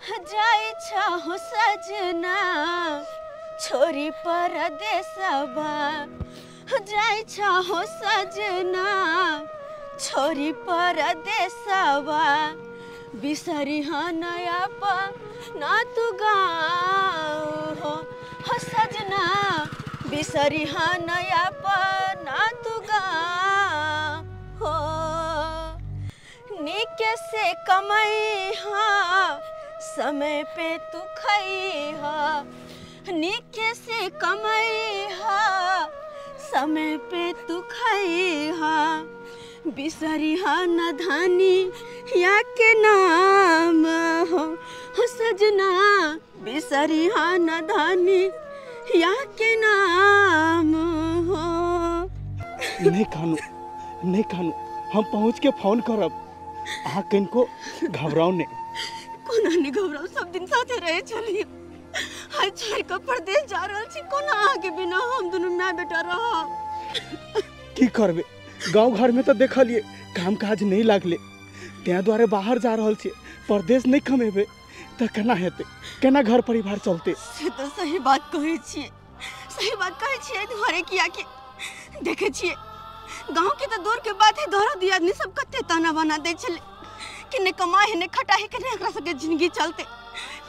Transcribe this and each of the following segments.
जाय छहो सजना छोरी परदेसबा, जाय छहो सजना छोरी परदेसबा, बिसरी नया ना तू गाँव हो सजना, बिसरी नया ना तू गाँव हो। निके से कमाई हा समय पे तू खाई हा, निके से कमाई हा समय पे तू खाई हा, बिसरी हा न धानी या के नाम हो सजना, बिसरी हा न धानी या के नाम हो। नहीं कानू, नहीं कानू, हम पहुँच के फोन करब, अहाँ किनको घबराओ नहीं। कोना नहीं घबराओ, सब दिन साथे रहे चली, हाय छोड़ के परदेश जा रहल छी, कोना अहाँ के बिना हम दुनू माय बेटा रह। की करबे, गाँव घर में तो देखलिए काम काज नहीं लागले, त्या दुआरे बाहर जा रहल छी, परदेश नहीं कमेबे तो केना हेतै, केना घर परिवार चलते। से तो सही बात कहै छियै, सही बात कहै छियै, दुआरे किया के देखै छियै गाँव के तो दूर के बात है, दोहरा दिया आदमी सब कते ताना बना दै छलै कि नहीं कमाए है नहीं खटा है, कि नहीं सबके जिंदगी चलते,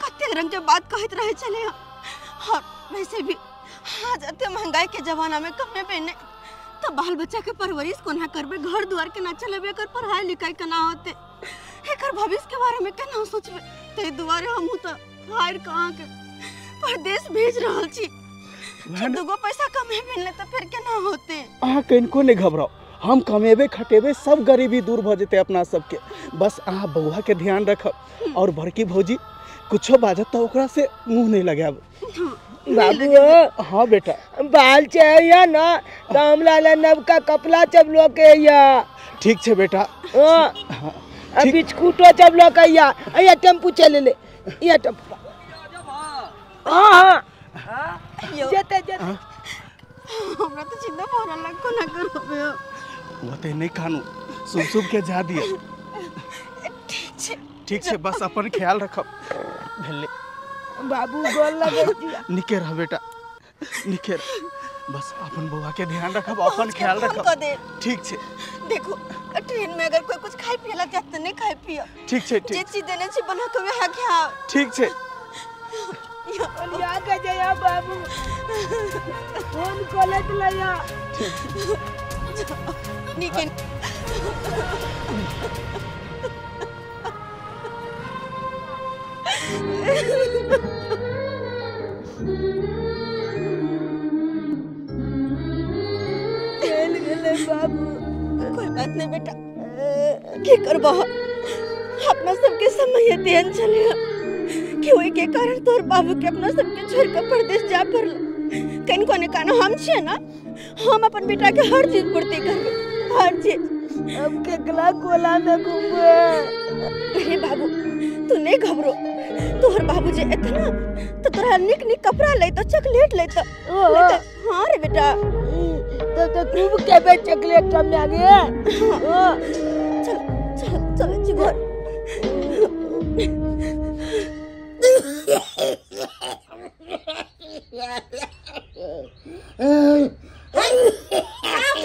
कते रंग के बात कहते रहे छलै। और वैसे भी आज एते महंगाई के जमाना में कमेबे नहीं तो बाल बच्चा के परवरिश कोना करबे, घर द्वार केना चलेबे, एकर पढ़ाई लिखाई केना होते, एकर भविष्य के बारे में केना सोचबे। ताहि दुआरे हमहूँ तो हारि कऽ अहाँके परदेश भेज रहल छी, दूगो पैसा कमेबे नहीं तो फिर केना होते। अहाँ कनिको नहीं घबराओ, हम कमेबे खटेबे सब गरीबी दूर भ जेतै अपना सबके, बस अहाँ बौआ के ध्यान रखब और बड़की भौजी कुछो बाजत तो ओकरा से मुँह नहीं लगायब। बाबू। हाँ बेटा। बाल चाहिए ना तो हमरा ला नवका कपड़ा सब लो के या। ठीक छे बेटा। हाँ बिस्कुटो सब लो के या, या टेम्पू चले ले, या टेम्पू। हाँ हाँ जेते जेते। हमरा तो चिंता हो रहल है, कोना करबे। ओते नहीं कानू, सुब सुब के जा दिए। ठीक छे, ठीक छे, बस अपन ख्याल रखब। भेले बाबू गोल लगे छी। निके रह बेटा, निके रह, बस अपन बउआ के ध्यान रखब, अपन ख्याल रखब। ठीक छे। देखो ट्रेन में अगर कोई कुछ खाए पियला जात त नहीं खाए पियो। ठीक छे, ठीक जे चीज देने छी बना के वहां खाओ। ठीक छे। लिया के जया बाबू, फोन कॉलेज लया। निके चल गेलै बाबू। कोई बात नहीं बेटा, की करबह, अपना सबके समय तेहन छलै कि ओहि के कारण तोहर बाबू के अपना सबके छोड़ के परदेश जा पड़ल। कनिको ने कानो हम छियै ना, हम अपन बेटा के हर चीज पूर्ति करबै, हर चीज। अब केकला कोला में घूमबे। अरे बाबू तू नहीं घबरो, तोहर बाबू जे एतै ना तो तोरा निक निक कपड़ा लैतो, चॉकलेट लैतो। हाँ रे बेटा। तो खूब खेबै चॉकलेट हम आगे। चल चल चल छी घर।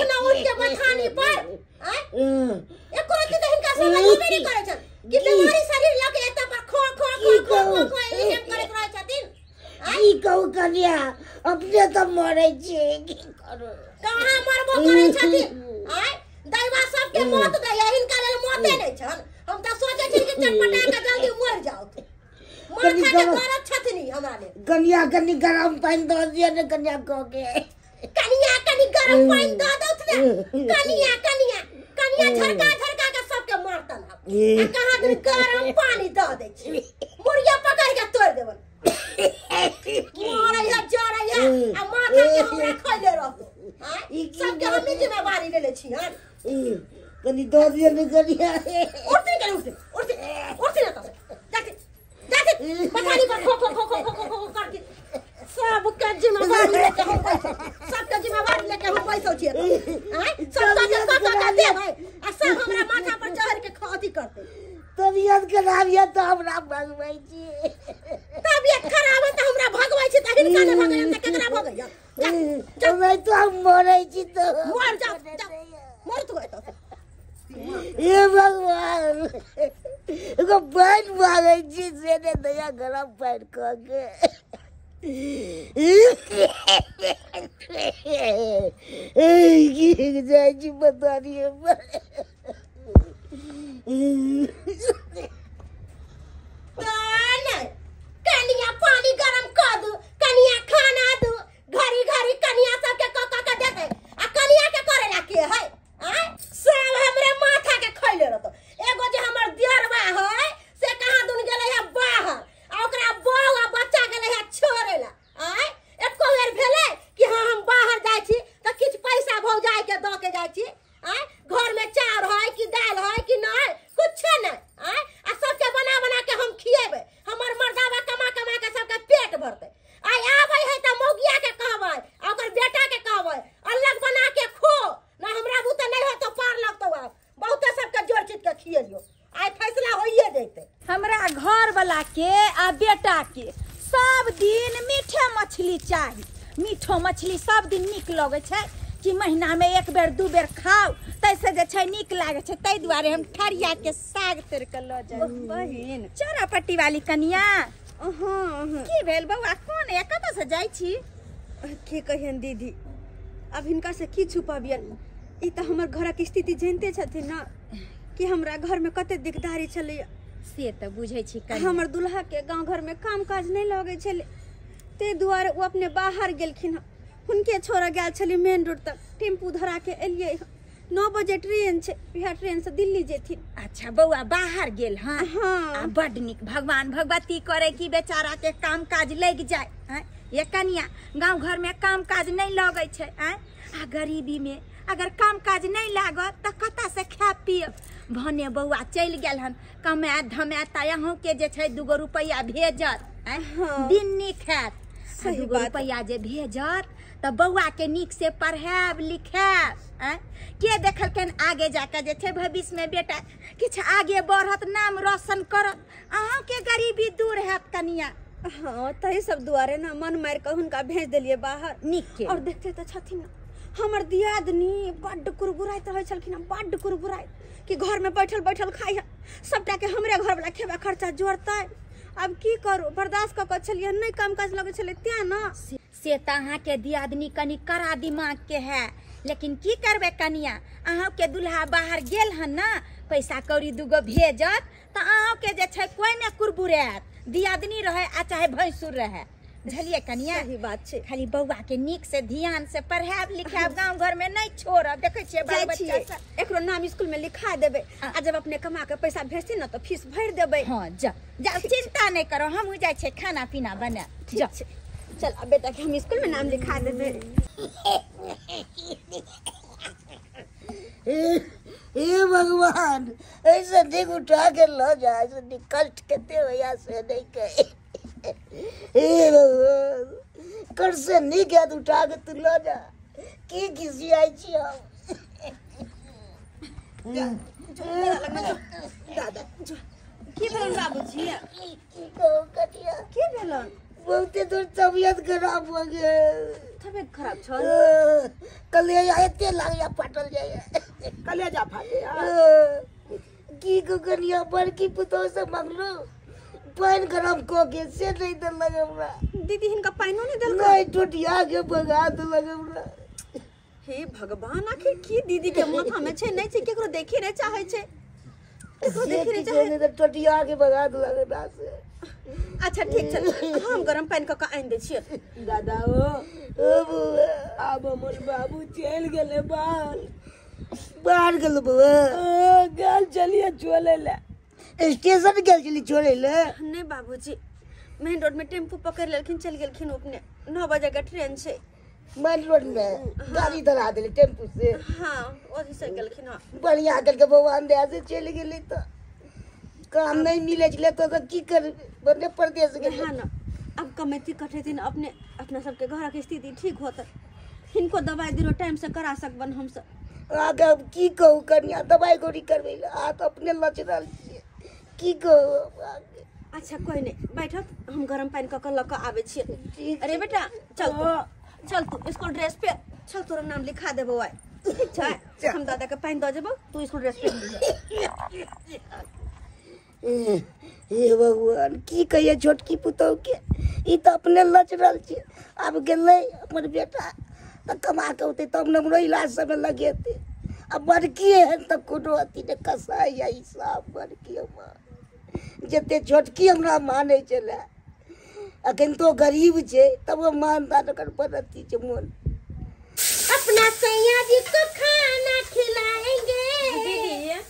ना उठ के बथानी पर एको रत्ती त हिनका समझबे नहीं करै छन कि बीमारी शरीर लके एता पर खो खो खो खो खो खो एहन करैत रहै छथिन। की कहू कनिया, अपने त मरै छी, की करू। कहाँ मरबो करै छथिन? आय दैवा सबके मौत दैया, हिनका लेल मौते नै छन। हम त सोचै छी कि चटपटा के जल्दी मर जाउ, माथा के दर्द छथिन हमरा लेल। कनिया कनि गरम पानि दऽ दिअ ने कनिया कह के। कनिया कनि गरम पानि दऽ दौथ ने, कनिया कनिया कनिया झरका झरका के सबके मारतन। हम आ कहाँ दिन गरम पानि दऽ दै छी, मुड़िया पकड़ के तोड़ि देबन। मरै है जरै है आ माथा के हमरा खैले रहतो। सबके हमही जिम्मेवारी लेले छी। हन कनि दऽ दिअ ने कनिया। उठते कनि उठते उठते उठते ना तोसे जाते जाते पठानी पर खो खो खो खो खो खो करती। सबके जिम्मेवारी लेके हम बैठल, सबके जिम्मेवारी लेके हम बैठल छियै। आँय सब के सब टका देबै आ सब हमरा माथा पर चढ़ के अथी करतै। तबिया तबियत खराब ये तो हमरा भगबै छी। तबियत खराब है तो हमरा भगबै छी त हिनका ने भगै त केकरा भगै? जा नहीं तो हम मरै छी तो मर जा, मर तू एतो। हे भगवान एगो पानि मांगै छी से ने दया गरम पानि कऽ के। की जाइ छी पता नहीं। कनिया पानी गरम कऽ दू, कनिया खाना दू, घड़ी घड़ी कनिया सबके कऽ कऽ के देतै आ कनिया के करे ला के है? आय सब हमरे माथा के खैले रहतो। एगो जे हमर दियरवा है से कहाँ दुन गेलै है बाहर आ ओकरा बहू आ बच्चा गेलै है छोड़े ला। आय एको बेर भेलै कि हाँ हम बाहर जाइ छी तऽ किछु पैसा भौजाई के दऽ के जाइ छी? आय घर में चाउर है कि दाल है कि नहीं कुछ नहीं। आय आ सबके बना बना के हम खिएबै, हमर मर्दावा कमा कमा के सबके पेट भरतै। आय आबै है तऽ मौगिया के कहबै आ ओकर बेटा के कहबै अलग बना के खो ना, हमरा बुते नहीं होतो पार लगतो। आब बहुते सबके जोड़ चित के खिएलियो, आइ फैसला होइए जैतै। हमरा घर वाला के आ बेटा के सब दिन मीठे मछली चाही। मीठो मछली सब दिन नीक लगै छै कि महीना में एक बेर दू बेर खाओ तैसे जे छै नीक लागै छै। ताहि दुआरे हम ठरिया के साग तोड़ के लऽ जाइ। बहिन चोरा पट्टी वाली कनिया हाँ की भेल बौआ? कोन है कतऽ से जाइ छी? की कहियन दीदी, अब हिनका से की छुपाबियन? ई तऽ हमर घरक स्थिति जानते छथिन ना कि हमरा घर में कते दिकदारी छलैया। से तऽ बुझै छी कनिया। हमर दुल्हा के गाँव घर में काम काज नहीं लगै छलै, ताहि दुआरे ओ अपने बाहर गेलखिन हँ। हुनके छोड़ऽ गेल छली मेन रोड तक, टेम्पू धरा के एलियै। 9 बजे ट्रेन छै, वएह ट्रेन से दिल्ली जेथिन। अच्छा बौआ बाहर गेल? हाँ हाँ। आ बड नीक, भगवान भगवती करे कि बेचारा के काम काज लग जाए। आँय ये कनिया गाँव घर में काम काज नहीं लगै छै। आँय आ गरीबी में अगर काम काज नहीं लागत तऽ कतऽ से खायब पियब? भने बौआ चलि गेल हन कमायत धमायत तऽ अहूँके जे छै 2 गो रुपैआ भेजत। आँय हाँ। दिन नीक हैत। सही 2 गो बात। रुपैआ जे भेजत तऽ बौआ के नीक से पढ़ायब लिखायब। आँय के देखलखिन आगे जाके जे छै भविष्य में बेटा किछु आगे बढ़त, नाम रोशन करत, अहूँके गरीबी दूर हैत कनिया। हाँ तही सब दुआरे ना मन मारि कऽ हुनका भेज देलियै बाहर। नीक के। और देखते तऽ छथिन ना हमर दियादनी बड्ड कुरबुराइत रहै छलखिन हँ, बड्ड कुरबुराइत कि घर में बैठल बैठल खाइ है, सबटा के हमरे घर वाला खेबा खर्चा जोड़तै। अब की करू, बर्दाश्त कऽ कऽ छलियै, नहि काम काज लगै छलै तें ना। से तऽ अहाँके दियादनी कनि कड़ा दिमाग के है, लेकिन की करबै कनिया, अहाँके दुल्हा बाहर गेल हन ना, पैसा कौड़ी 2 गो भेजत तऽ अहाँके जे छै कोइ नहि कुरबुरायत, दियादनी रहै आ चाहे भैंसुर रहै। बुझलियै कनिया? सही बात छै। खाली बौआ के नीक से ध्यान से पढ़ायब लिखायब, गाँव घर में नहीं छोड़ब। देखै छियै बाल जाइ बच्चा छियै सब। एकरो नाम स्कूल में लिखा देबै आ जब अपने कमा के पैसा भेजथिन ना तऽ फीस भरि देबै। हाँ जा जाउ, चिंता नहीं करो, हमहूँ जाइ छियै खाना पीना बनाए। ठीक छै, चल अब बेटा के हम स्कूल में नाम लिखा देबै। हे भगवान ऐसे देख उठा के ल जा, ऐसे निक कष्ट कते होया से नहीं कहे। हे भगवान कर से नहीं गया उठा के तू ल जा, की किसी आई छी हम। दादा की भेलन बाबूजी? की कहू कटिया, की भेलन? बहुते दूर तबियत खराब हो गेल। तबियत खराब छल? कलेजा एते लागैया फाटल जाइया। कलेजा फाटैया? की कहू कनिया, बड़की पुतोह से मंगलू पानि गरम कऽ के से नहीं देलक हमरा। दीदी हिनका पानिओ नहि देलक? नहीं, टोटिया के भगा देलक हमरा। हे भगवान, आखिर की दीदी के माथा में छै नहीं छै, केकरो देखी नहीं चाहे छै, केकरो से देखी नहीं किछो चाहे। नहि, टोटिया के भगा देलक हमरा से। अच्छा ठीक छै, हम गरम पानि कऽ के आनि दै छियै। दादा ओ ओ बौआ आब हमर बाबू चलि गेलै बाहर। बाहर गेल बौआ? गेल छलियै चोले लए। स्टेशन गेल छली छोड़ै लए? नहीं बाबूजी, मेन रोड में टेम्पू पकड़ लेलखिन, चलि गेलखिन अपने। 9 बजे के ट्रेन छै। मेन रोड में गाड़ी धरा देली टेम्पू से? हाँ ओही से गेलखिन। हाँ बढ़िया करके भगवान दया से चलि गेली। तऽ काम नहीं मिले छलै तो की करबै, बने परदेश गेलै। हाँ ना, अब कमेती कटेथिन अपने, अपना सबके घरक स्थिति ठीक होतै, हिनको दवाई दिनो टाइम से करा सकबन हमसब। अहाँके हम की कहू कनिया, दवाई गोरी करबै लए अहाँ तऽ अपने लच रहल छियै, की कहू। अच्छा कोई नहीं, बैठो, हम गरम पानी कऽ कऽ लऽ कऽ आबै छियै। अरे बेटा चल चल तू स्कूल ड्रेस पे चल, तोरा नाम लिखा देबो आइ, ठीक छै? हम दादा के पानि दऽ जेबो, तू स्कूल ड्रेस पे। हे भगवान, की कहिए छोटकी पुतहु के, ई तऽ अपने लच रहल छै। आब गेलै हमर बेटा तऽ कमा के औतै तब ने हमरो इलाज सबमे लगेतै। आ बड़की एहन तऽ कोनो अथी नहि, कसाई या ई सब बड़की हमर जते छोटकी हमरा मानै छलै, अखन तो गरीब छै तब मान दान ओकर बड़ अथी छै मोन। अपना सैया जी को खाना खिलाएंगे। दीदी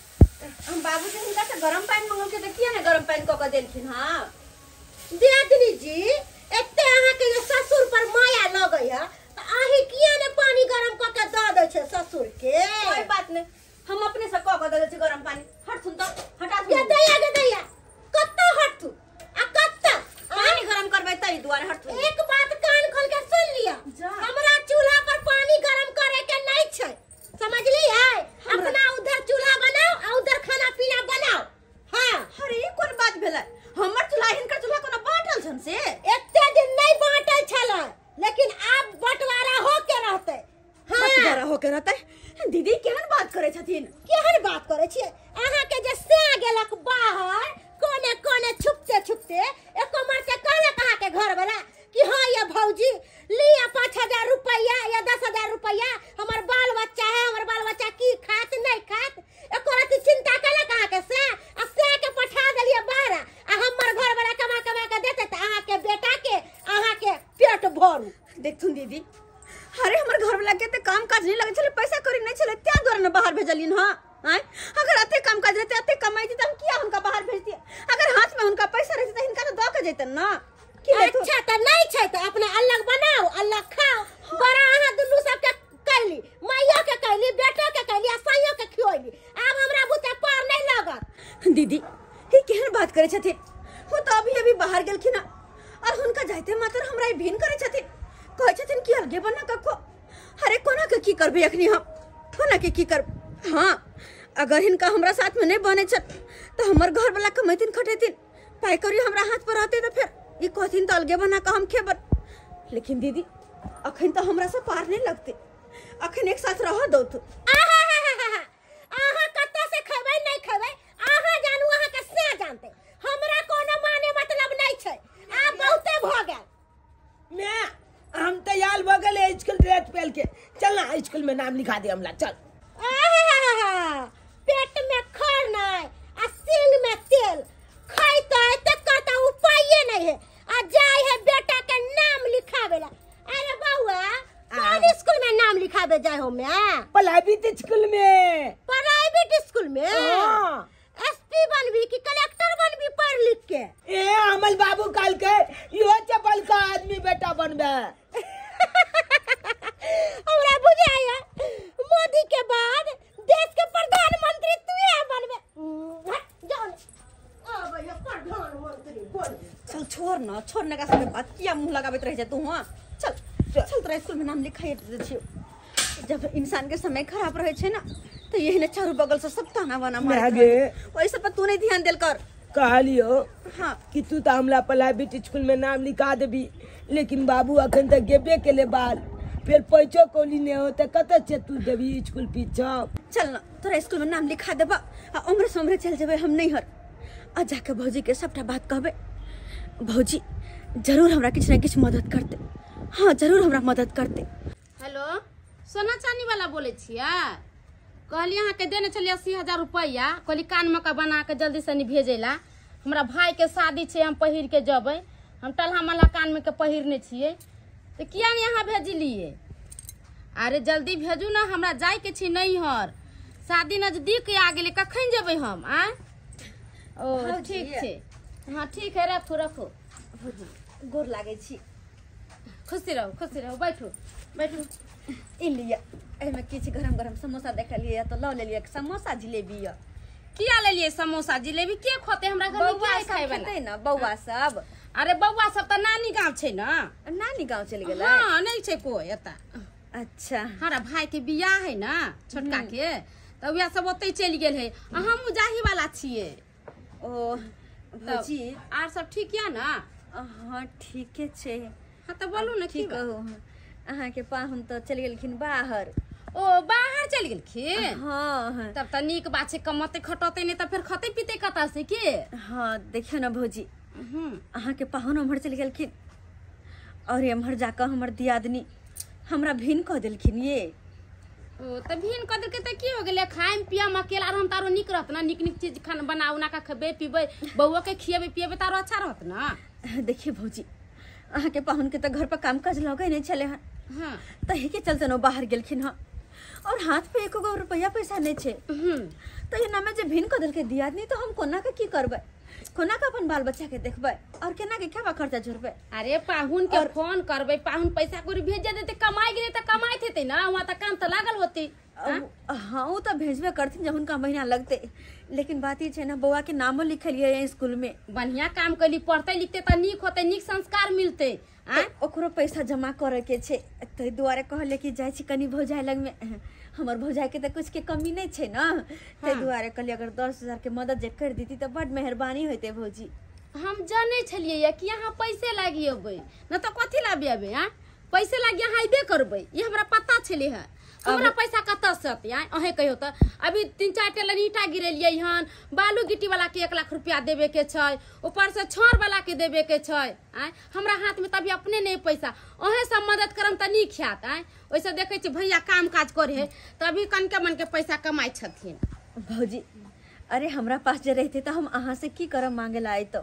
हम बाबूजी हुनका से गरम पानि मंगलके तऽ किया ने गरम पानि कऽ कऽ देलखिन? हाँ दियादनी जी, एते अहाँके जे ससुर पर माया लगैया तऽ अहीं किया ने पानी गरम कऽ के दऽ दै छै ससुर के? कोई बात नहीं, हम अपने से कऽ कऽ दऽ दै छी गरम पानी। हट सुन तऽ, हटा सुन। दैया गे दैया, कत्ता हटतू आ कत्ता पानी गरम करबै तै दुआरे हटतू। एक बात कान खोल के सुन लिया, हमरा चूल्हा पर पानी गरम करे के नहीं छै, समझलियै? अपना उधर चूल्हा बनाओ आ उधर खाना पीना बनाओ। हां अरे ई कोन बात भेलै? हमर चूल्हा हिनकर चूल्हा कोनो बांटल छन से? एते दिन नहीं बांटल छलै, लेकिन आब बंटवारा हो के रहतै। हां बंटवारा हो के रहतै? दीदी केहन बात करै छथिन? केहन बात करै छियै? अहाँ के जे से गेलक बाहर कोने कोने छुपते छुपते, एको मरते कहलक अहाँ के घर वाला कि हाँ ये भौजी लिया 5000 रुपया या 10,000 रुपया, हमर बाल बच्चा है, हमर बाल बच्चा की खात नहीं खात, एको रति चिंता केलक अहाँ के से? आ से के पठा देलियै बाहर, आ हमर घर वाला कमा कमा के देते तऽ अहाँ के बेटा के अहाँ के पेट भरू। देखथुन दीदी, अरे हमर घर वाला के तऽ काम काज नहीं लगै छलै, पैसा कौड़ी नहीं छलै, तें दुआरे ने बाहर भेजलियन। हाँ अगर अते काम काज रहते, अते कमाई त हम किया हुनका बाहर भेजतियै? अगर हाथ में हुनका पैसा रहते त हिनका तो दऽ के जैतन ना। अच्छा त नहीं छै त अपना अलग बनाओ अलग खाओ। बड़ा अहाँ दुनू सबके कैली, मैया के कैली, बेटो के कैली आ साइयो के खियोली, आब हमरा बुते पार नहीं लागत। दीदी ई केहन बात करै छथिन? वो तो अभी अभी बाहर गेलखिन और हुनका जाइते मात्र हमरा भिन करै छथिन, कहै छथिन कि अलगे बना कखो। अरे कोना के की करबै अखनी हम, कोना के की करबै? हाँ अगर हिनका हमरा साथ में नहीं बने छत तो हमर घर वाला कमेथिन खटेथिन, पाई कौड़ी हमरा हाथ पर रहते तो फिर ई कहथिन तो अलगे बना के हम खेबन। लेकिन दीदी अखन तो हमरा से पार नहीं लगते, अखन एक साथ रह दो तू। अहाँ कत्ता से खेबै नहीं खेबै अहाँ जानू, अहाँ के से जानते, हमरा कोनो माने मतलब नहीं छै। आब बहुते भ गेल। मैं हम तैयार भ गेल स्कूल ड्रेस पहन के, चल ना स्कूल में नाम लिखा दे हमला, चल। पेट में खर नहीं आ सिंग में तेल, खाइते तकर त उपाये नहीं है, आ जाय है बेटा के नाम लिखावे ला। अरे बउआ कौन स्कूल में नाम लिखावे जाय हो? मैं प्राइवेट स्कूल में। प्राइवेट स्कूल में? हां। एसपी बनबी कि कलेक्टर बनबी पढ़ लिख के? ए अमल बाबू काल के यो चपल का आदमी बेटा बनबे। हमरा बुझाया मोदी के बाद देश के प्रधानमंत्री तू ही बनबे। जाओ आबे प्रधानमंत्री बनबे। चल छोड़ ना, छोड़ ना का सब बात किया मुंह लगाबैत रह जा तू। हां चल चल तोरा स्कूल में नाम लिखाइ दे छियो। जब इंसान के समय खराब रहे छै ना तो यही ने चारू बगल से सब ताना बाना मारे, ओहि सब पर तू नहीं ध्यान देल कर। कहलियो हाँ कि तू तो हमला प्राइवेट स्कूल में नाम लिखा देबी, लेकिन बाबू अखन तक गेबे केले बाल, फिर पैसो कौली नहीं हो त कत से तू देबी स्कूल पीछा। चल ना तोरा स्कूल में नाम लिखा देबा आ उम्र से उम्र चल जेबै हम नैहर, आ जाके भौजी के सबटा बात कहबै। भौजी जरूर हमरा किछु ने किछु मदद करते। हाँ जरूर हमरा मदद करते। हेलो, सोना चानी वाला बोलै छियै? कहली अहाँके देने छलियै 80,000 रुपैआ, कहली कानमे के बना के जल्दी से नहीं भेजै ला, हमरा भाई के शादी छै, हम पहिर के जेबै, हम टलहा मलहा कानमे के पहिरने छियै, तऽ किया नहीं अहाँ भेजलियै? अरे जल्दी भेजू ने, हमरा जाइके छै नैहर, शादी नजदीक आ गेलै, कखन जेबै हम? आँय ओ ठीक छै, हाँ ठीक है, रखू रखू। गोर लागै छी। खुशी रहू खुशी रहू, बैठू बैठू। ई लिअ, एहिमे किछु गरम गरम समोसा देखलियै तऽ लऽ लेलियै समोसा जिलेबी। यऽ किया लेलियै समोसा जिलेबी? के खोते हमरा घर में? के खाय वाला ने बौआ सब? अरे बौआ सब तऽ नानी गाँव छै ने। नानी गाँव चलि गेलै? हाँ नहीं छै कोई एतऽ। अच्छा, हमरा भाई के बियाह है ना छोटका के, तऽ वएह सब ओतै चलि गेल है, आ हमहूँ जाही वाला छियै। ओ भौजी आर सब ठीक या ना? हाँ ठीके छै। हाँ तऽ बोलू ने, की कहू, अहाँके पाहुन तऽ चलि गेलखिन बाहर। ओ बाहर चलि गेलखिन? हाँ। तब तऽ नीक बात छै, कमते खटते नहि तऽ फेर खते पीते कतऽ से के? हाँ देखियौ ने भौजी, अहाँके पाहुन उम्हर चलि गेलखिन और एम्हर जाकऽ हमर दियादनी हमरा भिन कऽ देलखिन। ये ओ तऽ भिन कऽ देलकै तऽ की हो गेलै? खायम पियम अकेला रहम तऽ आरो नीक रहत ना, नीक नीक चीज खाना बना उना कऽ खेबै पीबै, बौओ के खिएबै पिएबै तऽ आरो अच्छा रहत ना। देखिए भौजी, अहाँके पाहुन के तऽ घर पर काम काज लगै नहि छलै हन। हाँ। तही के चलते ने बाहर गेलखिन हँ और हाथ पे एको गो रुपैआ पैसा नहि छै। तऽ एनामे जे भिन कऽ देलकै दियादनी तऽ हम कोना के की करबै, कोना के अपन बाल बच्चा के देखबै और केना के खेबा खर्चा जोड़बै? अरे पाहुन के फोन करबै, पाहुन पैसा कौड़ी भेज देतै, कमाइ गेलै तऽ कमाइत हेतै ना, वहाँ तऽ काम तऽ लागल होतै। हाँ ओ तऽ भेजबे करथिन जब हुनका महीना लगतै, लेकिन बात ई छै ने बौआ के नामो लिखेलियै स्कूल में। बढ़िया काम कैली, पढ़तै लिखतै तऽ नीक होतै, नीक संस्कार मिलतै। ओकरो पैसा जमा करे के छै, ताहि दुआरे कहले कि जाइ छी कनी भौजाइ लगमे, हमर भौजाइ के तऽ कुछ के कमी नहि छै ने, ताहि दुआरे कहलियै अगर 10,000 के मदद जे कर दीती तऽ बड मेहरबानी होइतै भौजी। हम जानै छलियै कि अहाँ पैसे लागि अबै, न तऽ कथी लाबि अबै? आँ पैसे लागि अहाँ अयबे करबै, ई हमरा पता छलै हँ। हमरा पैसा कतऽ से अतै? आँय अहें कहियौ तऽ, अभी 3-4 टेलर ईंटा गिरेलियै हन, बालू गिट्टी वाला के 1 लाख रुपया देबे के छै, ऊपर से छड़ वाला के देबे के छै। आँय हमरा हाथ में तभी अपने नहीं पैसा, अहें सब मदद करम तऽ नीक हैत। आँय ओहिसँ देखै छी भैया काम काज करे है तभी कनके मन के पैसा कमाइ छथिन। भौजी अरे हमरा पास जे रहते तऽ हम अहाँ से की करब मांगे ला अयतौ?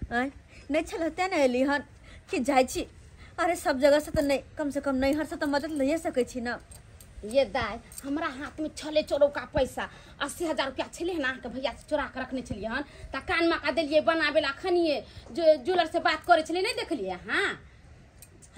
आँय नहि छल तें ने एली हन कि जाइ छी। अरे सब जगह से तऽ नहि, कम से कम नैहर से तऽ मदद लैए सकै छी ना। ये दाय हमरा हाथ में छले चोरौका पैसा 80,000 रुपया छलै हन, अहाँके भैया से चोरा के रखने छलियै हन, तऽ कान मका देलियै बनाबे ला। अखनिये जो ज्वेलर से बात करै छलियै नहि देखलियै? हाँ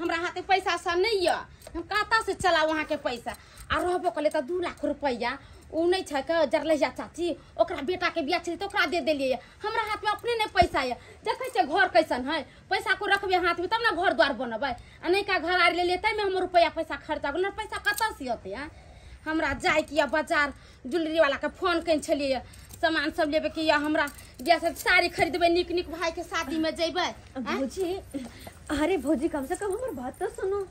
हमरा हाथ में पैसा सब नहीं यऽ, हम कतऽ से चलाउ अहाँके पैसा? आ रहबो कले तऽ 2 लाख रुपैआ उ नहि छै के जरलहिया चाची, ओकरा बेटा के बियाह छलै तऽ ओकरा दे देलियै। हमरा हाथ में अपने नहि पैसा यऽ, देखै छियै घर कैसन है, पैसा को रखबै हाथ में तब ने घर द्वार बनबै, आ नहि का घर आर लेलियै ताहिमे हमर रुपैआ पैसा खर्चा गेल, पैसा कतऽ से अतै? आँय हमरा जाइके यऽ बाजार, ज्वेलरी वाला के फोन केने छलियै, सामान सब लेबे के यऽ, हमरा बियाह से साड़ी खरीदबै नीक नीक, भाई के शादी में जेबै। भौजी अरे भौजी कम से कम हमर बात तऽ सुनू।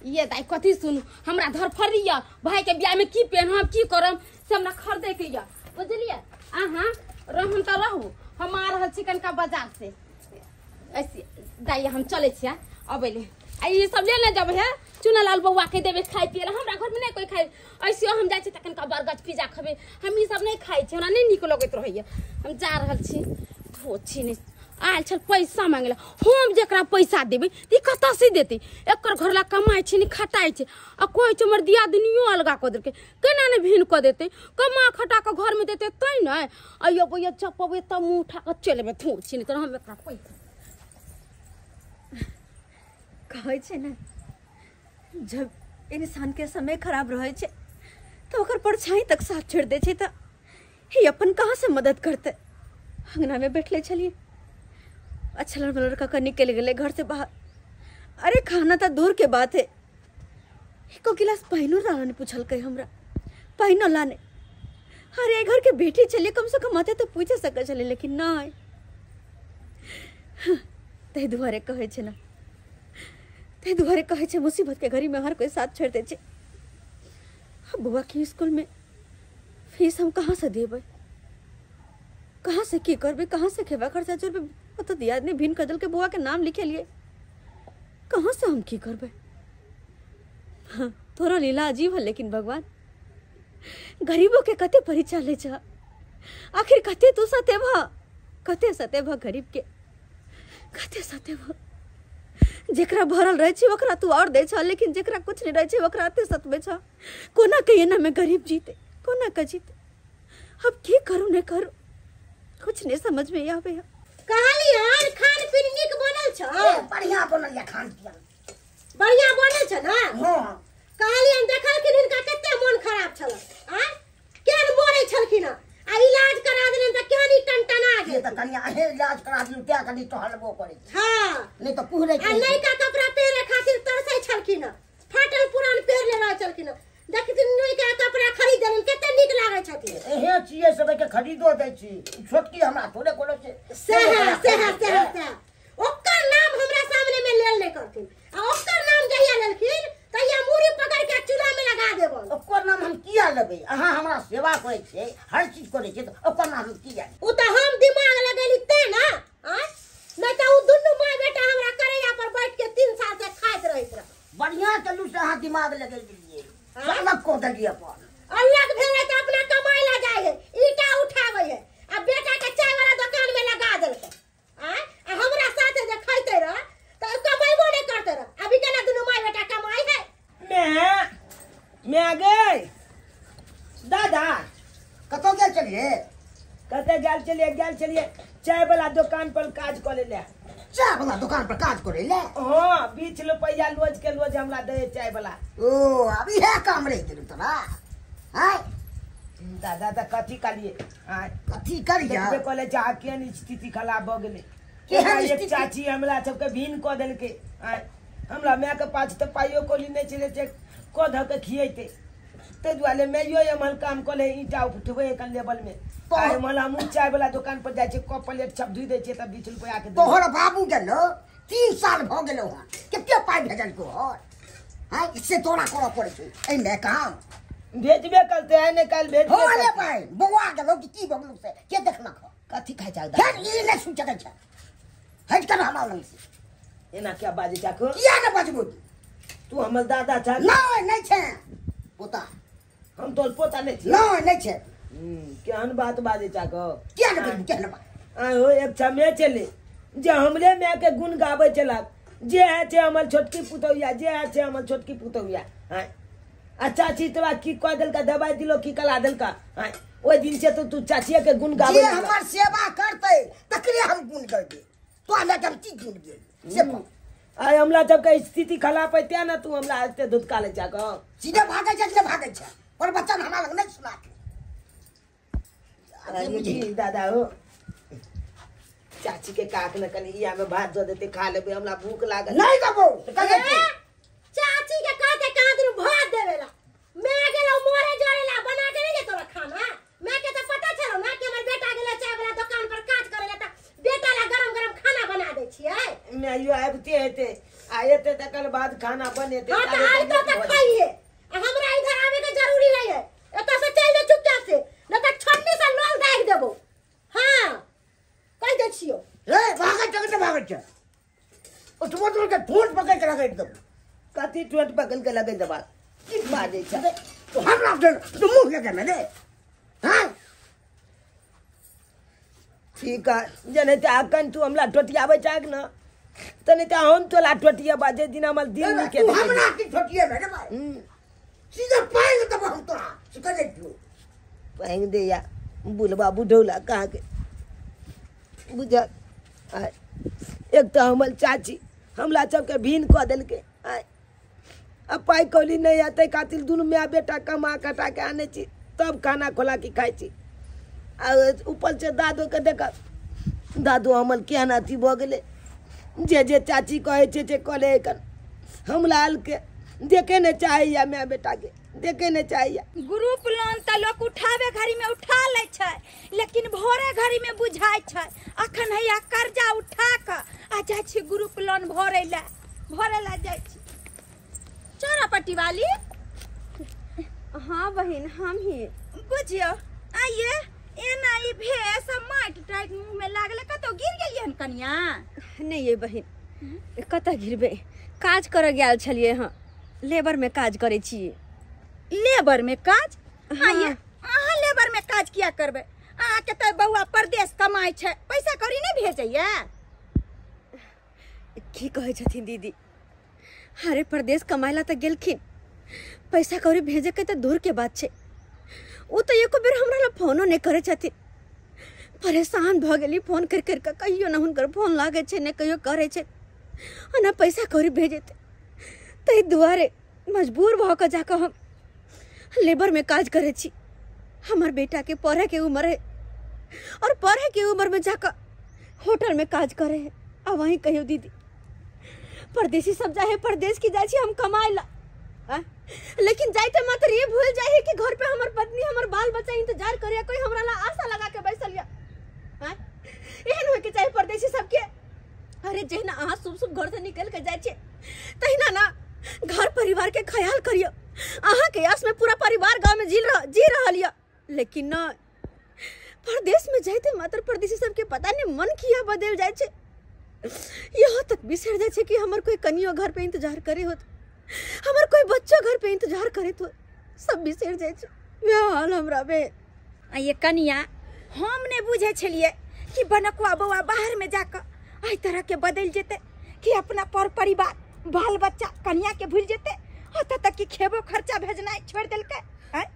ये दाई कथी सुनू, हमरा धरफड़ी यऽ, भाई के बियाह में की पेनहब की करब से हमरा खरीदे के यऽ, बुझलियै? अहाँ रहम तऽ रहू, हम आ रहल छी कनिका बाजार से। ऐसे दाई हम चलै छियै अबै ले, आ ई सब ले ने जब हे चुनालाल बौआ के देबै खाइ पियै लए, हमरा घर में नहि कोइ खाइ। ऐसे हम जाइ छी तऽ कनिका बर्गर पिज्जा खेबै, हम ई सब नहि खाइ छी, हमरा नहि नीक लगैत रहैया। हम जा रहल छी, धोछी नहि आयल छल पैसा मांगे ला, हम जकरा पैसा देबै तऽ ई कतऽ से देतै? एकर घर ला कमाइ छै नहि खटाइ छै, आ कहै छै हमर दियादनियो अलगा कऽ देलकै, केना नहि भिन कऽ देतै? कमा खटा कऽ घरमे देतै तैँ ने। अयबै चपबै तब मुँह उठा कऽ चलि अयबै, थू छी नहि तऽ हम एकरा पैसा कहै छै ने, जब इंसान के समय खराब रहै छै तऽ ओकर परछाई तक साथ छोड़ि दै छै, तऽ ही अपन कहाँ से मदद करतै? अंगना में बैठले छलियै, अच्छा लड़का का निकल गेलै घर से बाहर। अरे खाना तऽ दूर के बात है, एको गिलास पानिओ लाने पूछलकै हमरा, पानिओ लाने। अरे घर के बेटी छलियै, कम से कम अते तऽ पूछि सकै छलियै, लेकिन नहि। ताहि दुआरे कहै छै ने, ताहि दुआरे कहै छै मुसीबत के घड़ी में हर कोई साथ छोड़ि दै छै। बौआ के स्कूल में फीस हम कहाँ से देबै, कहाँ से की करबै, कहाँ से खेबा खर्चा जोड़बै? ओ तऽ दियादनी भिन कऽ देलकै, बौआ के नाम लिखेलियै, कहाँ से हम की करबै? हाँ तोरा लीला अजीब है, लेकिन भगवान गरीबों के कते परीक्षा लै छ, आखिर कते तू सतेबह, कते सतेबह गरीब के, कते सतेबह? जेकरा भरल रहै छै ओकरा तू और दै छ, लेकिन जेकरा कुछ नहीं रहै छै ओकरा एते सतबै छ। कोना के एना में गरीब जीते, कोना के जीते? अब की करू नहीं करू कुछ नहीं समझ में आवे। कहली हन खान पीन नीक बनल छ? बढ़िया बनल या खान पीन, बढ़िया बनल छ ना? हां कहली हन देखलखिन हिनका कते मन खराब छल, आ केहन मरै छलखिन, आ इलाज करा देलन त केहन ई टनटना गेल। ये त कनिया अहे इलाज करा दियौ तें कनि टहलबो करै छै। हां नहीं त पुहरे आ नयका कपड़ा पहिरे खातिर तरसै छलखिन, फाटल पुरान पहिरले रहै छलखिन। देखथिन नोई के कपड़ा खरीद देलन कते नीक लागै छथिन। एहे छियै सब के खरीदो दै छी, छोटकी हमरा थोड़े कोनो छै। सएह सएह सएह सएह ओकर नाम हमरा सामने में लेल नहीं करथिन आ ओकर नाम जहिया लेलखिन तहिया मूड़ी पकड़ के चूल्हा में लगा देबन। ओकर नाम हम किया लेबै? अहाँ हमरा सेवा करै छियै, हर चीज करै छियै, तऽ ओकर नाम हम किया? उ तऽ हम दिमाग लगेली ते ना, आँय नहीं तऽ उ दुनू माय बेटा हमरा करैया पर बैठ के 3 साल से खाइत रहैत रह। बढ़िया चलू से अहाँ दिमाग लगेलियै, अलग कऽ देलियै अपन। अलग भेलै तऽ अपना कमाइ ला जाइ है, ईटा उठाबै है आ बेटा के चाय वाला दुकान में लगा देलकै। आँय आ हमरा साथे जे खाइते रह तऽ कमाइबो नहीं करते रह। अभी केना दुनू माय बेटा कमाइ है? मैं गई दादा कतौ गेल छलियै? कतऽ गेल छलियै? गेल छलियै चाय वाला दुकान पर काज करे ले। चाय वाला दुकान पर काज करे ले? हाँ, 20 रुपया रोज के रोज हमरा दे चाय वाला। ओ अब इहे काम रहि गेल तोरा? आँय दादा तऽ कथी करियै? आँय कथी करियै? देखबे कहले जा केहन स्थिति खराब भऽ गेलै। केहन एक स्थिति? चाची हमरा सबके भीन कऽ देलकै। आँय हमरा मायके पास तऽ पाइयो कौड़ी नहि छलै से कऽ धऽ के खियैतै, ताहि दुआरे माइयो एम्हर काम कऽ ले ईंटा उठबै एखन लेवल में। आ एम्हर हमहूँ चाय वाला दुकान पर जाइ छियै, कप प्लेट सब धोइ दै छियै तब 20 रुपया के। तोहर बाबू गेलो 3 साल भऽ गेलो हन, कते पाइ भेजलको हन? आँय से तोरा करऽ पड़ै छै एहिमे काम। भेजबे करतै, आइ नहि काल्हि भेजबे हो रे करतै। पाइ बौआ गेलो कि की भऽ गेलो से के देखलक हन? कथी खाइ छह फेर ई नहि सुनि सकै छै, हटि कऽ हमरा लग से। एना किया बाजै छह? किया नहि बजबो? तू हमर दादा छह। नहि नहि छै पोता। हम तोर पोता नहि छी। नहि नहि छै। केहन बात बाजै छह? किया नहि बजबो? केहन बात? आइ हो एक क्षमे छलै जे हमरे मायके गुण गाबै छलक, जे है छै हमर छोटकी पुतौहिया, जे है छै हमर छोटकी पुतौहिया। आँय आ चाची तोरा की कऽ देलका? दबाइ दिलो की कला देलका? आँय ओहि दिन से तऽ तू चाचिए के गुण गाबै जे लगला। हमर सेवा करतै तकरे हम गुण गैबै, तोरा मायके हम की गुण गैबै से कह। आइ हमरा सबके स्थिति खराब है तें ने तू हमरा एते धुतका ले जा कऽ। सीधे भागै छै कि नहि भागै छै? पर बच्चा हमरा लग नहि सुना के। अरे दादा हो चाची के काक ने कनि इया में भात दऽ देतै खा लेबै, हमरा भूख लागल। नहि देबौ तऽ कहियै की? चाची के कहते कहाँ दिन भात देवेला, मैं गेलो मोरे जरेला बना के नहीं तोरा खाना। मैं के तो पता छलो ना कि हमर बेटा गेले चाय वाला दुकान पर काज करे ला त बेटा ला गरम गरम खाना बना दै छियै। मैं यो आबिते हेतै आ एते तकर बाद खाना बनेतै। हां त आइ तो त खाइए, आ हमरा इधर आवे के जरूरी नहीं है। एतऽ से चल जो चुपचाप से, न त छन्नी से लोल दाग देबो। हां कह दै छियो। रे भागै छै कि नहि भागै छै? उठबो तोड़ के ठोंठ पकड़ के रगड़ि देबो। कथी ठोंठ पकड़ के लगै देबा? की बाजै छै तू? हमरा तू मुँह लगेमे रे? हाँ ठीक है, जेनाहिते अखन तू हमरा ठोटियाबै छहक ने तेनाहिते हम तोरा ठोटियेबा जे दिन हमर दिन नीके। तू हमरा की ठोटियेबे रे भाई? सीधे पानि देबो हम तोरा से कह दै छियौ। पानि दैया बुलबा बुढ़ौला कहाँ के बुझल। एक तऽ हमर चाची हमरा सबके भीन कऽ देलकै। आँय आ पाइ कौड़ी नहि है ताहि खातिर दुनू माय बेटा कमा कटा के आनै छी तब खाना खोला के खाइ छी। आ ऊपर से दादो के देख, दादो हमर केहन अथी भऽ गेलै, जे जे चाची कहै छै से कऽ एखन हमरा के देखे नहि चाहैया, माय बेटा के देखे नहि चाहैया। ग्रुप लोन तऽ लोक उठावे घड़ी में उठा लै छै, लेकिन भोरे घड़ी में बुझाइ छै। अखन हैया कर्जा उठा कऽ आ जाइ छी ग्रुप लोन भरे ला, भरे ला जाइ छी। चौरापट्टी वाली? हाँ बहिन हम ही। बुझियौ आइए एना ई भेष माटि टाइट मुँह में लागल, कतौ गिर गेलियै हन कनिया? नहीं ये बहिन कतऽ गिरबै, काज करऽ गेल छलियै हँ, लेबर में काज करै छियै। लेबर में काज? हाँ। ये अहाँ लेबर में काज किया करबै? अहाँके तऽ बौआ परदेश कमाइ छै, पैसा कौड़ी नहि भेजैया? की कहै छथिन दीदी? अरे परदेश कमाइ ला तऽ गेलखिन, पैसा कौड़ी भेजे के तऽ दूर के बात छै, ओ तऽ एको बेर हमरा ला फोनो नहि करै छथिन। परेशान भऽ गेली फोन करि करि कऽ, कहियो ने हुनकर फोन लागै छै ने कहियो करै छै, आ ने पैसा कौड़ी भेजैत। ताहि दुआरे मजबूर भऽ कऽ जाकऽ हम लेबर में काज करै छी। हमर बेटा के पढ़े के उम्र है और पढ़े के उम्र में जाकऽ होटल में काज करे है। आ वहीं कहियो दीदी परदेसी सब जाए परदेश की जाइ छी हम कमाइ ला। लेकिन जाइते मात्र ये भूल जाए है कि घर पे हमर पत्नी हमर बाल बच्चा इंतजार करे, कोई हमरा ला आशा लगा के बैसल या। हां एहन होय के चाहे परदेसी सबके। अरे जहिना अहाँ शुभ शुभ घर से निकल के जाय छे तहिना ना घर परिवार के ख्याल करियो। अहाँ के आस में पूरा परिवार गांव में जी रहल या, लेकिन ना परदेश में जाइते मात्र परदेसी सबके पता नहीं मन किया बदल जाय छे। यहाँ तक बिसर जाय छे कि हमर कोई कनियो घर पे इंतजार करे होत, हमर कोई बच्चा घर पे इंतजार करे तो सब बिसर जाय छे। वह हाल हमरा बे। आ ये कनिया हम ने बुझे छलिए कि बनकुआ बौआ बाहर में जाकर एहि तरह के बदल जेते कि अपना पर परिवार बाल बच्चा कनिया के भूल जेते, ओतऽ तक कि खेबो खर्चा भेजनाइ छोड़ि देलकै। आँय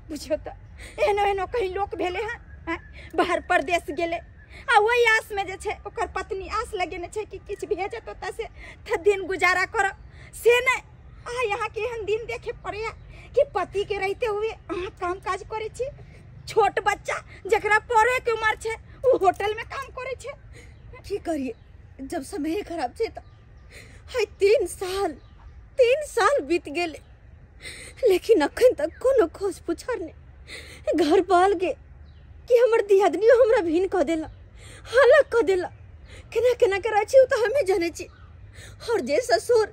बुझियौ तऽ एहनो एहनो कहीं लोक भेलै हँ, आँय बाहर परदेश गेलै आ ओहि आस में जे छै ओकर पत्नी आस लगेने छै कि किछु भेजत ओतऽ से तऽ दिन गुजारा करब, से नहि। आ यहाँ के एहन दिन देखे पड़ैया कि पति के रहते हुए अहाँ काम काज करै छी, छोट बच्चा जकरा पढ़े के उम्र छै ओ होटल में काम करै छै। की करिए जब समय खराब छै तऽ हाय 3 साल बीत गेलै, लेकिन अखन तक कोनो खोज पुछार नहि। घर पाल के कि हमर दियादनियो हमरा भिन कऽ देला, हालत कऽ देला, केना केना के रहै छी ओ तऽ हमे जानै छी। और जे ससुर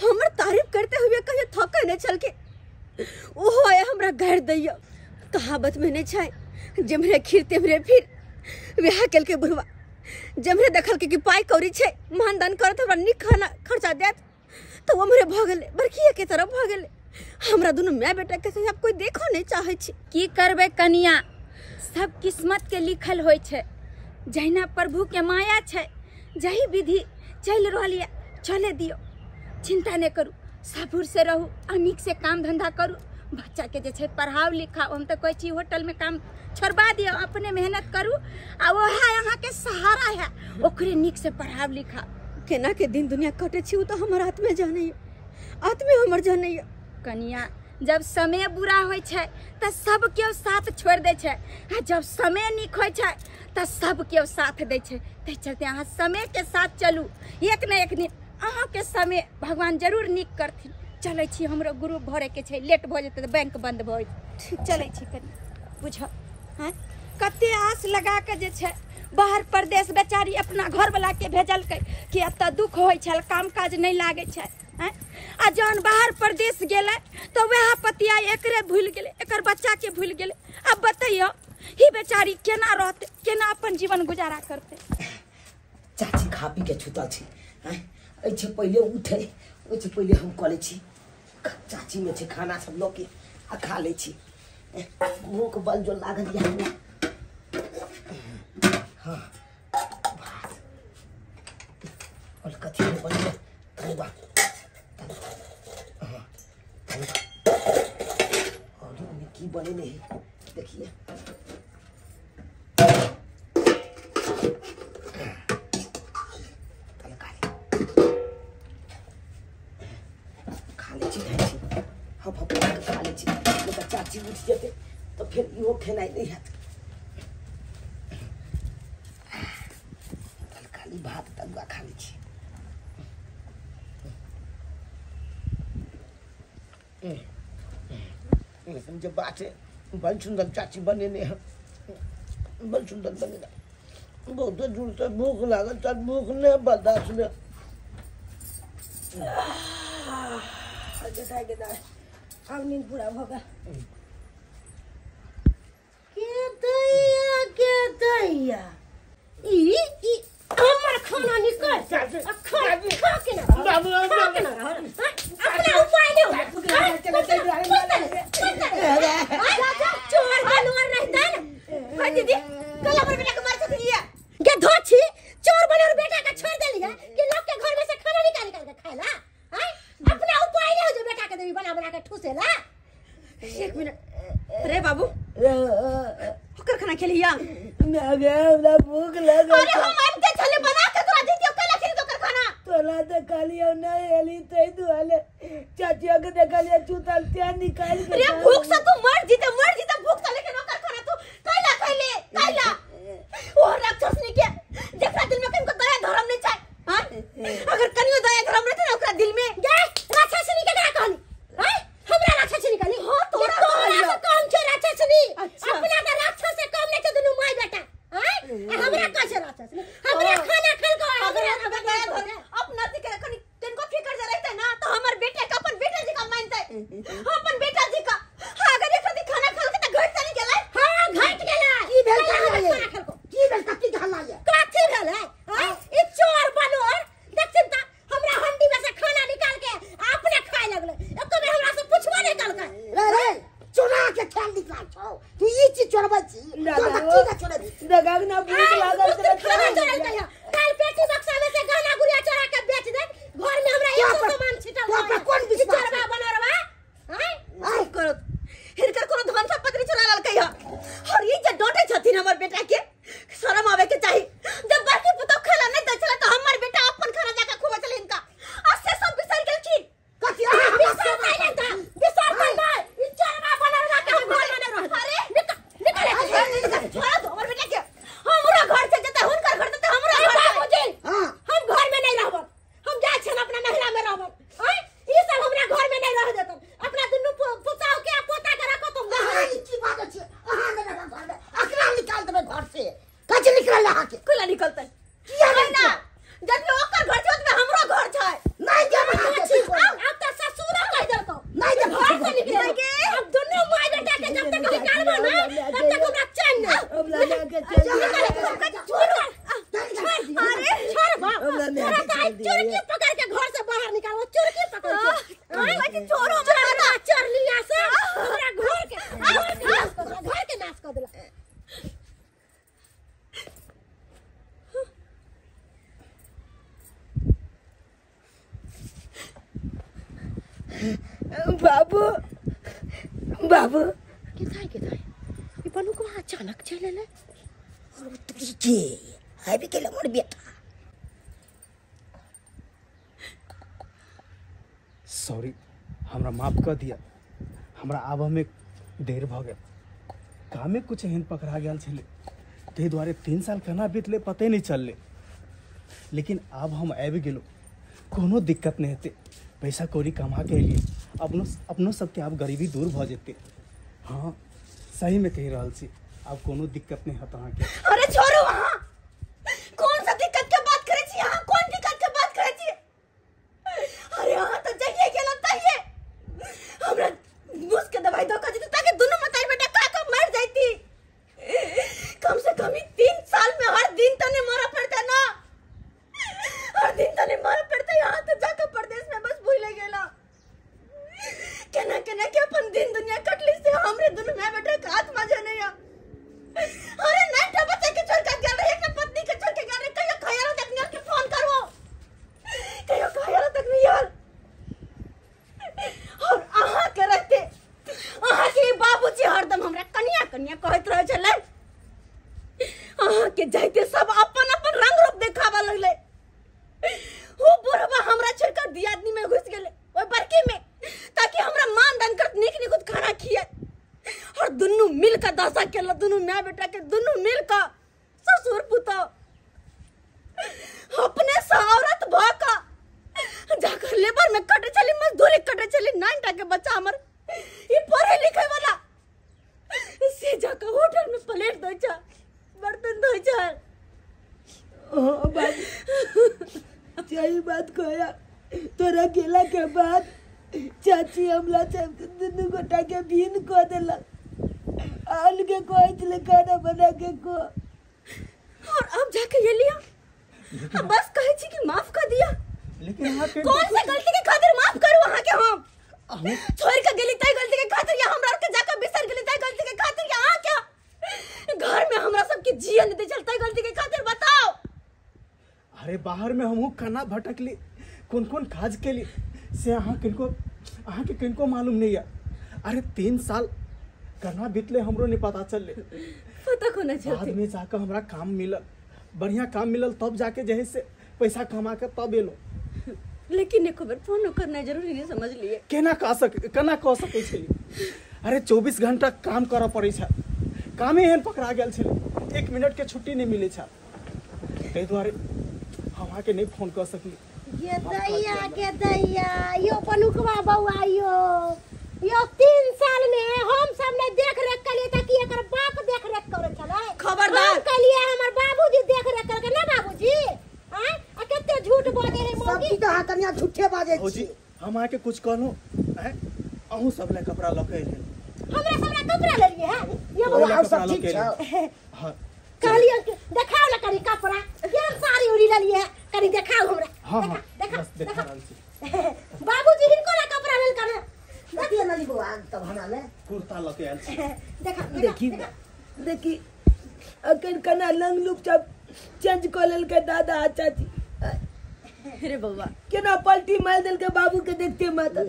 हमर तारीफ करते हुए कहियो थकै नहि छलखिन, ओहो आय हमरा गारि दैया। कहावत में नहि छै जेम्हरे खीर तेम्हरे फिर, वएह केलकै बुढ़वा। जेम्हरे देखलकै कि पाइ कौड़ी छै, मानदान करत, हमरा नीक खाना खर्चा देत, तऽ ओम्हरे भऽ गेलै, बरखिए के तरफ भऽ गेलै। हमरा दुनू माय बेटा के आब कोई देखो नहीं चाहे छी। की करबै कनिया, सब किस्मत के लिखल होइ छै। जहिना प्रभु के माया छै, जही विधि चलि रहल यऽ चले दियौ, चिंता नहि करू, सबुर से रहू आ नीक से काम धंधा करू। बच्चा के जे छै पढ़ाउ लिखाउ, हम तऽ कहै छी होटल में काम छोड़बा दियौ, अपने मेहनत करू आ वएह अहाँके सहारा है, ओकरे नीक से पढ़ाउ लिखाउ। केना के दिन दुनिया कटे छी ओ तऽ हमर आत्मे जानैया, आत्मे हमर जानैया। कनिया जब समय बुरा होइ छै तऽ सब केओ साथ छोड़ि दै छै, आ जब समय नीक होइ छै तऽ सब केओ साथ दै छै। ताहि चलते अहाँ समय के साथ चलू, एक ने एक दिन अहाँके समय भगवान जरूर नीक करथिन। चलै छी, हमरो ग्रुप भरैके छै, लेट भऽ जेतै तऽ बैंक बंद भऽ जेतै। चलै छी कनि, बुझऽ हँ कते आस लगा कऽ जे छै बाहर परदेश बेचारी अपना घरवला के भेजलकै कि एतऽ दुख होइ छल, काम काज नहि लागै छै। आ जहन बाहर परदेश गेलै तऽ वएह पतिया एकरे भूलि गेलै, एकर बच्चाके भूलि गेलै। आब बतैयौ ही बेचारी केना रहतै, केना अपन जीवन गुजारा करतै। चाची खा पी के छुतल छी, एहिसँ पहिले उठे ओहिसँ पहिले हम कऽ लै छी। चाचीमे छै खाना सब लऽ के आ खा लै छी। भूख बल जो लागल यऽ हमरा। हाँ भात और कथी बनेबै, तरुआ, हाँ तरुआ, और ओहिमे की बनेने है देखिए। खा लै छी, खाइ छी, हप हप खा लै छी। चाची उठि जेतै तऽ फेर इहो खेनाइ नहि हैत। खाली भात तरुआ खा लै छी। जे बात है बड़ सुन्दर चाची बनेने है, बड़ सुन्दर बनेने। बहुत जोर से भूख लागल, चल भूख नहि बर्दाश्त भेल। आब नींद पूरा भऽ गेल। के दैया के दैया ई ई हमर खाना निकल आ खा खा के ना खा के ना अपना उपाय नहीं हो। चोर बनवर रहता ना। हां दीदी कल हमर बेटा के मार सकलिया के धोछी चोर बनवर बेटा के छोड़ देलिया कि लोग के घर में से खाना निकाल निकाल के खाएला। हां अपना उपाय नहीं हो जो बेटा के देवी बना बना के ठूसेला। एक मिनट रे बाबू, ओकर खाना खेलिया? हमरा भूख लागल। अरे हम आबिते छले बना के तोरा देतियौ, कैला खेली ओकर खाना? तोरा देखलियौ नहि एली ताहि दुआरे चाचिया के देखलियै चुतल ते निकालि के। रे भूख से तू मर जीते, मर जीते भूख से, लेकिन ओकर खाना तू कैला खैले? कैला? ओ राक्षसनी के जेकरा दिल में कनिको दया धर्म नहीं छै। हां अगर कनियो दया धर्म रहते ना ओकरा दिल में। गे राक्षसनी के करा कहली? हां तो चुरकी पकड़ के घर से बाहर निकालो, चुरकी पकड़ के छोरो हमरा चोरलिया से हमरा घर के घर के नाश कर देला। बाबू बाबू के थाई ई बनु को अचानक चल एलै। और तुरी के आबि गेल हमर बेटा। सॉरी, हमरा माफ कर दिया, हमरा आबऽ में देर भ गेल, कामे कुछ एहन पकड़ा गेल छलै, ताहि दुआरे 3 साल केना बीतलै पते नहीं चललै। लेकिन आब हम आबि गेलहुँ, कोनो दिक्कत नहीं हेतै, पैसा कौड़ी कमा के एलियै, अपनो अपनो सबके आब गरीबी दूर भ जेतै। हाँ सही में कहि रहल छी, आब कोनो दिक्कत नहीं हेत अहाँके। अरे छोड़ू, अहाँ कौन सा दिक्कत के बात करै छी, अहाँ कोन दिक्कत के बात करै छी? अरे अहाँ तऽ जहिये गेलहुँ तहिये हमरा घूस के दवाई दऽ कऽ जेतै ताकि दुनू मतारी बेटा खा कऽ मरि जैती। कम से कम 3 साल में हर दिन तो नहीं मरऽ पड़तै ना, हर दिन तो नहीं मरऽ पड़तै। यहाँ तो जाकर परदेश में बस भूले गेला, केना केना के अपन दिन दुनिया कटली से हमरे दुनू माय बेटा के आत्मा जाने या। अरे नाइटा बच्चा के छोड़ के गेल रहे, एक पत्नी के छोड़ के गेल रहे, कहियो खयालो तक नहीं के फोन करो, कहियो खयालो तक नहीं यार। और अहाँ के रहते अहाँ के बाबूजी हरदम हमरा कनिया कनिया कहैत रहे छलै, अहाँ के जाइते सब अपन अपन रंग रूप देखाबऽ लगलै। वो बुढ़वा हमरा छोड़कर दियादनी में घुस गेलै ओहि बड़की में, ताकि हमरा मान दान कर नीक नीक खाना खिए। और दुनू मिल के दशा केलक, दुनू माय बेटा के दुनू मिल के ससुर पुतोह अपने से औरत भ के जाकर लेबर में कटे छली, मजदूरी कटे छली। 9 टा के बच्चा हमर ई पढ़े लिखे वाला से जाकर होटल में प्लेट धोइ छै, बर्तन धोइ छै। ओ बाबू सही बात कहया, तोरा गेला के बाद चाची हमला दुनू गोटा के भीन कऽ देलक, आल के कहै छलै खाना बना के खो। और अब जाके ये लिया, अब बस कहै छी कि माफ कर दिया। लेकिन अहाँ के कौन सा गलती के खातिर माफ करू अहाँ के? हम छोड़ के गेली तै गलती के खातिर, या हमरा के जाकर बिसर गेली तै गलती के खातिर, या अहाँ के घर में हमरा सबके जियन दे चलते गलती के खातिर बताओ। अरे बाहर में हमहू कना भटकली, कौन कौन काज केली से अहाँ के किनको मालूम नहीं है। अरे 3 साल कना बीतले हमरो नहीं पता चलले, पता कोना चलते। बाद में जाकर हमरा काम मिलल, बढ़िया काम मिलल, तब जाके जे है से पैसा कमा के तब एलो। लेकिन एको बेर फोन करना जरूरी नहीं समझ लिए। केना कह सकै छली? अरे 24 घंटा काम करऽ पड़ै छै, कामे एहन पकड़ा गेल छलै, 1 मिनट के छुट्टी नहीं मिलै छै, ताहि दुआरे हम अहाँके नहीं फोन कऽ सकली। ये दैया के दैया यो बनुकवा बौआ यो यो 3 साल में हम सब ने देख रेख कलिए ताकि एकर बाप देख रेख करे छलै। खबरदार कलिए हमर बाबूजी देख रेख करके ना बाबूजी। हां आ कते झूठ बाजे है मौगी। सब की अहाँ कनिया झूठे बाजे छी। हम अहाँके कुछ कहलहुं हैं, अहूँ सब ले कपड़ा लऽ के एलियै। हमरा सब ले कपड़ा लेलिए हैं ये बौआ सब ठीक छै। हां कहलिए देखाओ ना कनी कपड़ा, केहन साड़ी उड़ी लेलिए है कनी देखाओ हमरा। हां हां देखा बस देखा रहल छी। बाबूजी हिनको ना कपड़ा लेल कने देखिए नली बौआ तब हमरा ले कुर्ता लऽ के आयल छी। देखा देखी देखी अखन कना लंग लुक सब चेंज कऽ लेलकै दादा आ चाची। अरे बौआ केना पलटी मारि देलकै बाबू के देखते माता।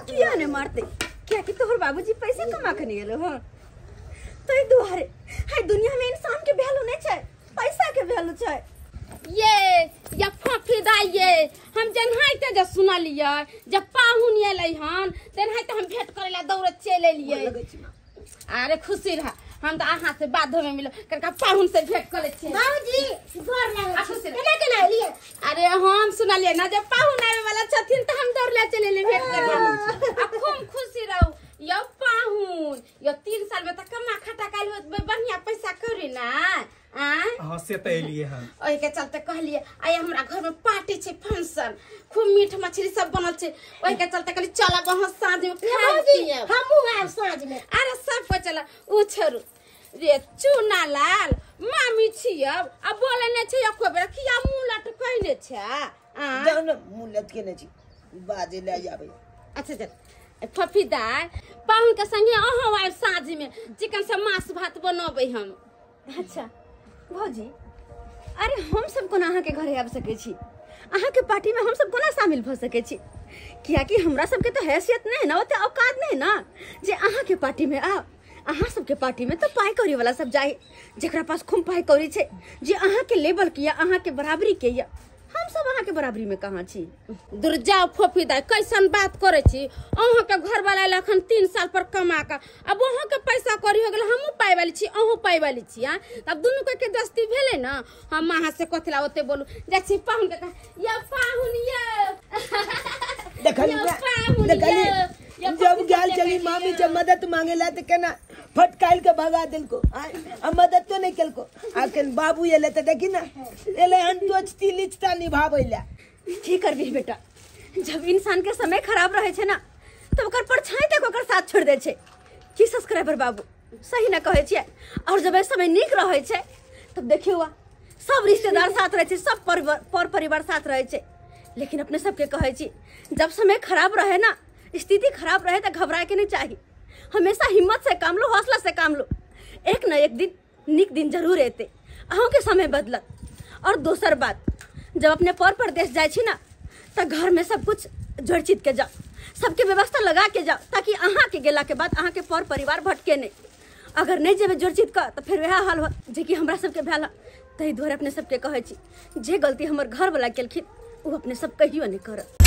किया ने मारते, किया कि तोहर बाबूजी पैसा कमा के नहीं गेलो। हां तो दुआरे हाय दुनिया में इंसान के वैल्यू नहीं छै, पैसा के वैल्यू छै। ये या फफी दाई ये हम जनहाइते जे सुनलियै जब पाहुन एलै हन तेनाहिते हम भेंट करे ला दौड़त चलि एलियै। अरे खुशी रह, हम तो अहाँ से बाधो में मिलो कनका पाहुन से भेंट करे छी। बाबूजी गोर लागै छी। केना केना एलियै? अरे हम सुनलियै ना जब पाहुन आवे वाला छथिन त हम दौड़ले चलि एलियै भेंट करे। आ खूब खुशी रहू यौ पाहुन, यौ 3 साल में त कमा खटा काल होत बढ़िया पैसा करी ना। हाँ से त एलियै हन, ओहि के चलते कहलियै आइ हमरा घर में पार्टी छै, फंक्शन, खूब मीट मछली सब बनल छै, ओहि के चलते कहली चलब अहाँ साँझ में खाय पियब। हमहूँ आयब साँझ में। अरे सब कोइ चलब। उ छोड़ू रे चूना लाल मामी छियब आ बोले नै छै एको बेर किया मुँह लटकैने छै। आ जाउ ने मुँह लटकेने छी बाजे ले आबै। अच्छा चल फफी दाय, पाहुन के संगे अहाँ आयब साँझ में, चिकन से मांस भात बनबै हम। अच्छा भौजी, अरे हम सब कोना अहाँके घरे आबि सकै छी? अहाँके पार्टी में हम सब कोना शामिल भऽ सकै छी? कियाकि हमरा सबके तऽ हैसियत नहि ने, ओते औकात नहि ने जे अहाँके पार्टी में आउ। अहाँ सबके पार्टी में तऽ पाइ कौड़ी वाला सब जाए, जेकरा पास खूब पाइ कौड़ी छै, जे अहाँके लेवल के या अहाँके बराबरी के या। हम सब अहाँके बराबरी में कहाँ छी? दूर जाओ फफी दाय, कैसन बात करै छी? अहाँके घर वाला अखन 3 साल पर कमा कऽ, अब अहाँके पैसा कौड़ी हो गेल, हमहूँ पाइ वाली छी अहूँ पाइ वाली छी। आ तब दुनू के दोस्ती भेलै ने। हम अहाँ से कथी ला ओते बोलू, जाइ छी पाहुन के कह, या पाहुन ये देखली देखली जब गेल चली मामी जब मदद मांगे ला तो केना फटकाइल के भगा देलको, आ मदद तो नहीं केलको। आखन बाबू एले तो देखी ना एले हन दोस्ती लिचता निभाबै ला। की करबी बेटा, जब इंसान के समय खराब रहे छै ना तब ओकर परछाई तक ओकर साथ छोड़ दे छै। की सब्सक्राइबर बाबू सही ना कहै छियै? और जब समय नीक रहे छै तब देखियौ सब रिश्तेदार साथ रहे छै, सब पर परिवार साथ रहे छै। लेकिन अपने सबके कहै छी जब समय खराब रहे ना, स्थिति खराब रहे तो घबराए के नहीं चाहिए, हमेशा हिम्मत से काम लो, हौसला से काम लो, एक न एक दिन निक दिन जरूर एते, अहूँ के समय बदलत। और दोसर बात, जब अपने पर परदेश जाए छी ना तो घर में सब कुछ जोड़ चित के जाओ, सबके व्यवस्था लगा के जाओ, ताकि अहाँ के गेला के बाद अहाँ के पर परिवार भटके नहीं। अगर नहीं जेबे जोड़ चित का तो फिर वह हाल हो जे कि हमरा सबके भेल। ताहि दुआरे अपने सबके कहै छी जे गलती हमर घर वाला केलखिन वो अपने सब कहियो नहीं करत।